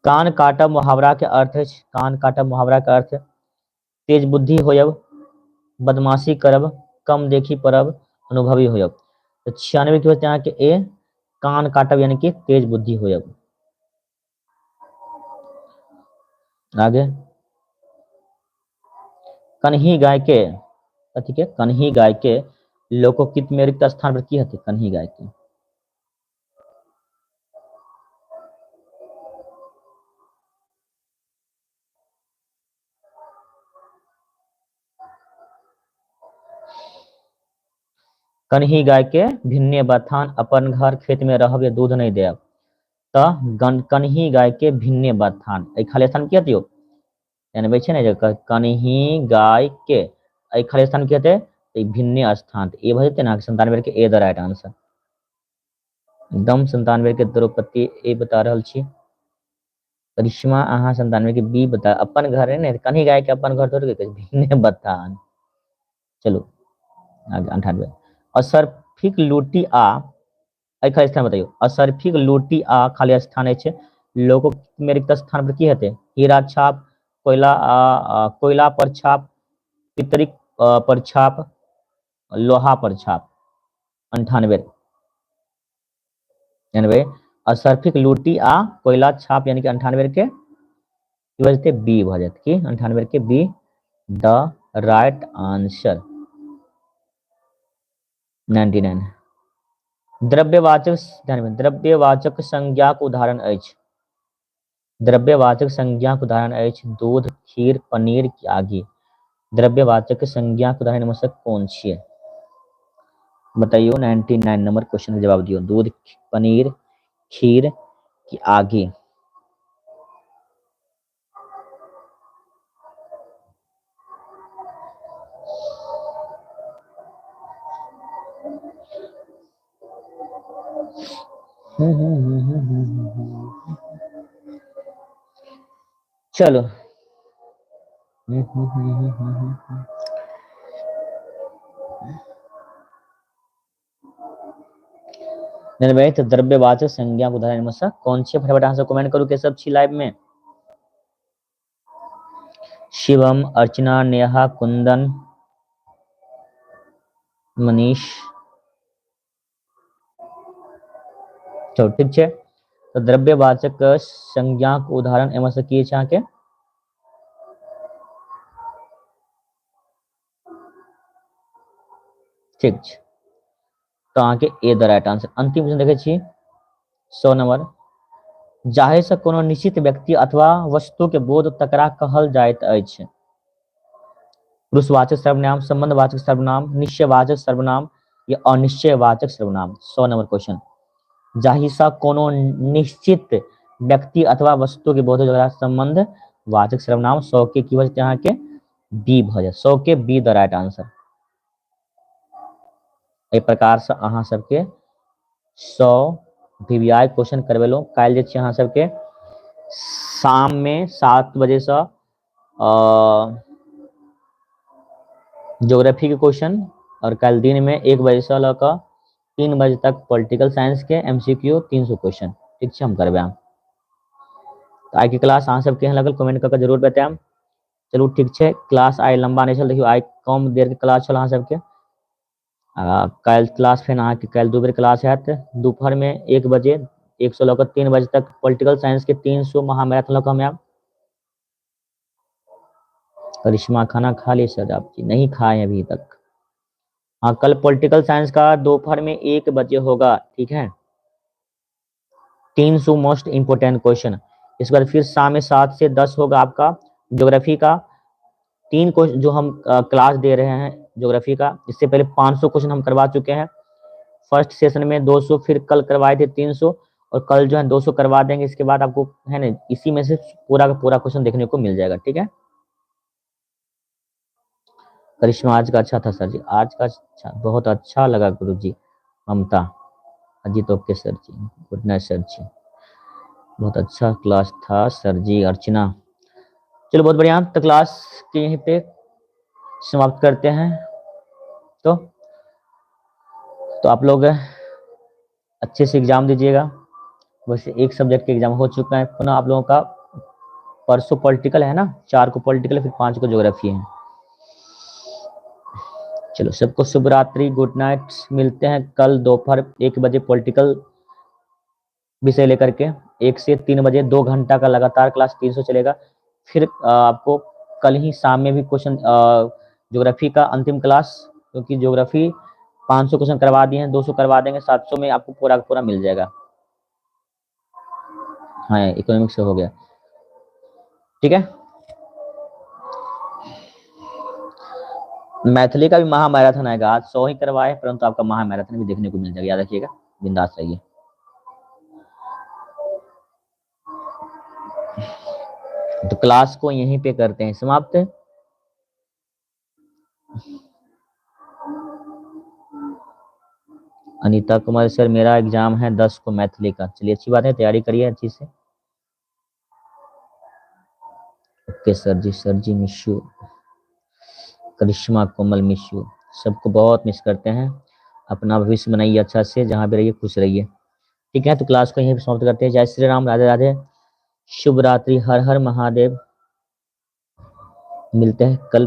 कान काटब मुहावरा के अर्थ अछि, कान काटब मुहावरा के अर्थ तेज बुद्धि होयब, बदमाशी करब, कम देखी पड़ब, अनुभवी होयब। तऽ 96 के होतै अहाँके ए, कान काटब यानी कि तेज बुद्धि होयब। आगे, कन्ही गाय के कथी के, कन्ही गाय के लोकोक्ति में रिक्त स्थान पर की हेतै? कन्ही गाय के कन्ही गाय के भिन्ने बथान, अपन घर खेत में रहब या दूध नहीं देब। तऽ कन्ही गाय के भिन्ने बथान, एहि खाली स्थान की हेतै? जानबै छै ने जे कन्ही गाय के एहि खाली स्थान की हेतै? तऽ भिन्ने स्थान, ए भऽ जेतै ने 97 के ए द राइट आंसर। एकदम 97 के द्रौपदी ए बता रहल छी। करिश्मा अहाँ 97 के बी बता, अपन घर है ने, कन्ही गाय के अपन घर थोड़े कहै छै, भिन्ने बथान। चलू आगे, 98, असर्फिक लूटी आ एहि खाली स्थान बताइयो, असर्फिक लूटी आ खाली स्थान अछि लोक में रिक्त स्थान पर की हेतै? हीरा छाप, कोयला आ कोयला पर छाप, पितरिक पर छाप, लोहा पर छाप। 98 जानबै असर्फिक लूटी आ कोयला छाप, यानी कि 98 के की भऽ जेतै? बी भऽ जायत। की 98 के बी the right answer. 99, द्रव्यवाचक, ध्यान, द्रव्यवाचक संज्ञाक उदाहरण अछि, द्रव्यवाचक संज्ञाक उदाहरण अछि दूध, खीर, पनीर की आगि। द्रव्यवाचक संज्ञाक उदाहरण में से कोन छियै? बताइयो, 99 नंबर क्वेश्चन के जवाब दियौ। दूध, पनीर, खीर की आगि। चलो तऽ द्रव्यवाचक संज्ञा उदाहरण में से कोन छियै? फटाफट अहाँ सब कमेंट करू के सब छी लाइव में। शिवम, अर्चना, नेहा, कुंदन, मनीष। चलो ठीक छै, तऽ द्रव्यवाचक संज्ञाक उदाहरण एहिमे से की अछि अहाँके? ठीक छै, तऽ अहाँके ए द राइट आंसर। अंतिम क्वेश्चन देखै छी 100 नंबर, जाहि से कोनो निश्चित व्यक्ति अथवा वस्तु के बोध तकरा कहल जाइत अछि। पुरुषवाचक सर्वनाम, संबंधवाचक सर्वनाम, निश्चयवाचक सर्वनाम या अनिश्चयवाचक सर्वनाम। 100 नंबर क्वेश्चन, जाहि से कोनो निश्चित व्यक्ति अथवा वस्तु के बोध जकरा संबंध वाचक सर्वनाम। 100 के की भऽ जेतै अहाँके? बी भऽ जायत। 100 के बी द राइट आंसर। एहि प्रकार से अहाँ सबके 100 VVI question करबेलहुँ। काल्हि जे छै अहाँ सबके शाम में 7 बजे से ज्योग्राफी के क्वेश्चन, और कल दिन में 1 बजे से लऽ कऽ 3 बजे तक पॉलिटिकल साइंस के MCQ 300 question. ठीक छै, हम करबै। तऽ आइ के क्लास अहाँ सब केहन लागल कमेंट कऽ के जरूर बतायब। चलू ठीक छै, क्लास आइ लंबा नहि छल, देखियौ आइ कम देर के क्लास छल अहाँ सबके। आ काल्हि क्लास फेर अहाँके काल्हि 2 बेर क्लास हैत, दोपहर में 1 बजे 1 से लऽ कऽ 3 बजे तक पॉलिटिकल साइंस के 300 महामैराथन लऽ कऽ हम आयब। करिश्मा खाना खा ली सर आप जी? नहीं खाए अभी तक। हाँ, कल पॉलिटिकल साइंस का दोपहर में 1 बजे होगा, ठीक है, 300 मोस्ट इम्पोर्टेंट क्वेश्चन। इस बार फिर शाम में 7 से 10 होगा आपका ज्योग्राफी का 3 क्वेश्चन जो हम क्लास दे रहे हैं ज्योग्राफी का। इससे पहले 500 क्वेश्चन हम करवा चुके हैं फर्स्ट सेशन में, 200 फिर कल करवाए थे 300, और कल जो है 200 करवा देंगे। इसके बाद आपको है ना इसी में से पूरा का पूरा क्वेश्चन देखने को मिल जाएगा, ठीक है। करिश्मा आज का अच्छा था सर जी, आज का अच्छा, बहुत अच्छा लगा गुरु जी। Mamta Ajit okay sir ji, good night sir ji, बहुत अच्छा क्लास था सर जी। अर्चना, चलो बहुत बढ़िया, तो क्लास के यहीं पे समाप्त करते हैं। तो आप लोग अच्छे से एग्जाम दीजिएगा। वैसे एक सब्जेक्ट के एग्जाम हो चुका है, पुनः आप लोगों का परसों पॉलिटिकल है ना, 4 को पॉलिटिकल, फिर 5 को ज्योग्राफी है। चलो सबको शुभ रात्रि, गुड नाइट। मिलते हैं कल दोपहर 1 बजे पॉलिटिकल विषय लेकर के, 1 से 3 बजे 2 घंटा का लगातार क्लास 300 चलेगा। फिर आपको कल ही शाम में भी क्वेश्चन ज्योग्राफी का अंतिम क्लास, क्योंकि ज्योग्राफी 500 क्वेश्चन करवा दिए हैं, 200 करवा देंगे, 700 में आपको पूरा पूरा मिल जाएगा। हाँ, इकोनॉमिक्स से हो गया, ठीक है। मैथिली का भी महामैराथन आएगा, आज 100 ही करवाए, परंतु आपका महामैराथन भी देखने को मिल जाएगा, याद रखिएगा, बिंदास रहिए। तो क्लास को यहीं पे करते हैं समाप्त। अनीता कुमार सर मेरा एग्जाम है 10 को मैथिली का, चलिए अच्छी बात है, तैयारी करिए अच्छी से। Okay sir ji, sir ji miss you. Karishma Komal miss you, सबको बहुत मिस करते हैं। अपना भविष्य बनाइए अच्छा से, जहाँ भी रहिए खुश रहिए, ठीक है। तो क्लास को यहीं पे समाप्त करते हैं। जय श्री राम, राधे राधे, शुभ रात्रि, हर हर महादेव। मिलते हैं कल।